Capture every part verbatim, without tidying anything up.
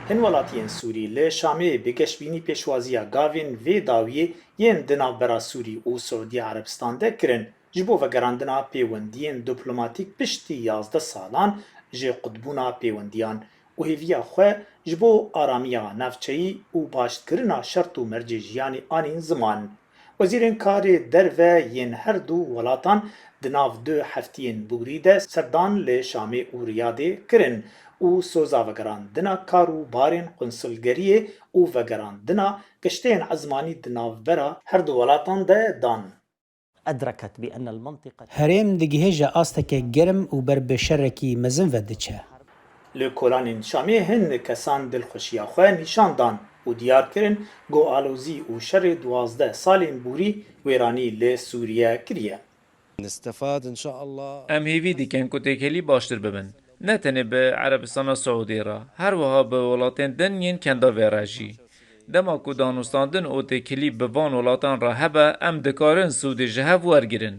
Hin welatiyên Sûrî li Şamê bi geşbînî pêşwaziya gavên vê dawiyê yên di navbera Sûrî û Siûdiya Erebistan de kirin, ji bo vegerandina pêwendiyên diplomatîk piştî yazdeh salan ji qutbûna pêwendiyan û hêviya xwe ji bo aramiya navçeyî û baştkirina şert û mercê jiyanê anîn ziman. Wezîrên karê derve yên her du welatan di nav du heftiyên borî de serdan li Şamê û Riyadê kirin û soza vegerandina kar û barên qunsulgeriyê û vegerandina geşteyên ezmanî di navbera her du welatan de dan. أدركت بأن المنطقة Herêm digihêje asteke germ û ber bi şerekî mezin ve diçe. Li kolanên Şamê hin kesan dilxweşiya xwe nîşan dan û diyar kirin ku alozî û şerê duwazdeh salên borî wêranî li Sûriye kiriye. نستفاد إن شاء الله. Em hêvî dikin ku têkilî baştir bibin, ne tenê bi Erebistana Siûdî re, her wiha bi welatên din yên kenda vê re jî. Dema ku danûstandin û têkilî bi van welatan re hebe, em dikarin sûdê ji hev wergirin.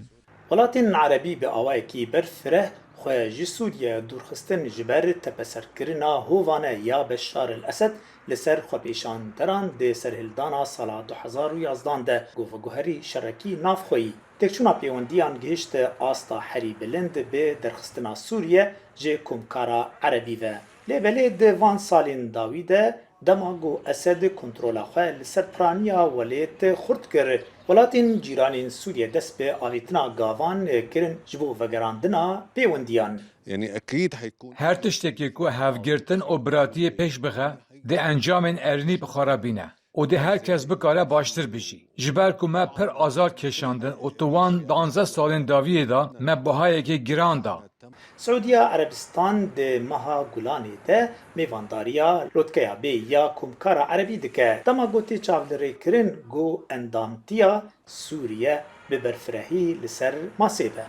Welatên Erebî bi awayekî berfireh xwe ji Sûriye dûrxistin ji ber tepeserkirina hovane ya Beşar el Esed li ser xwepêşanderan di serhildana sala du hezar û yazdan de ku veguherî şerekî navxweyî. Têkçûna pêwendiyan gihişte asta herî bilind bi derxistina Sûriye ji komkara Erebî ve. Lê belê di van salên dawî de dema ku Esed kontrola xwe li ser piraniya welêt xurt kir, welatên cîranên Sûriye dest bi avêtina gavan kirin ji bo vegerandina pêwendiyan. يعني أكيد حيكون Her tiştekî ku hevgirtin û biratiyê pêş bixe, dê encamên erênî bi xwe re bîne û dê her kes bikare baştir bijî. Ji ber ku me pir azar kêşandin û di wan duwazdeh salên dawiyê de me buhayekê giran da. Siûdiya Erebistan di meha Gulanê de mêvandariya lotkeya bê ya Komkara Erebî dike. Dema ku tê çavlirêkirin ku endamtiya Sûriye bi berfirehî li ser masê be.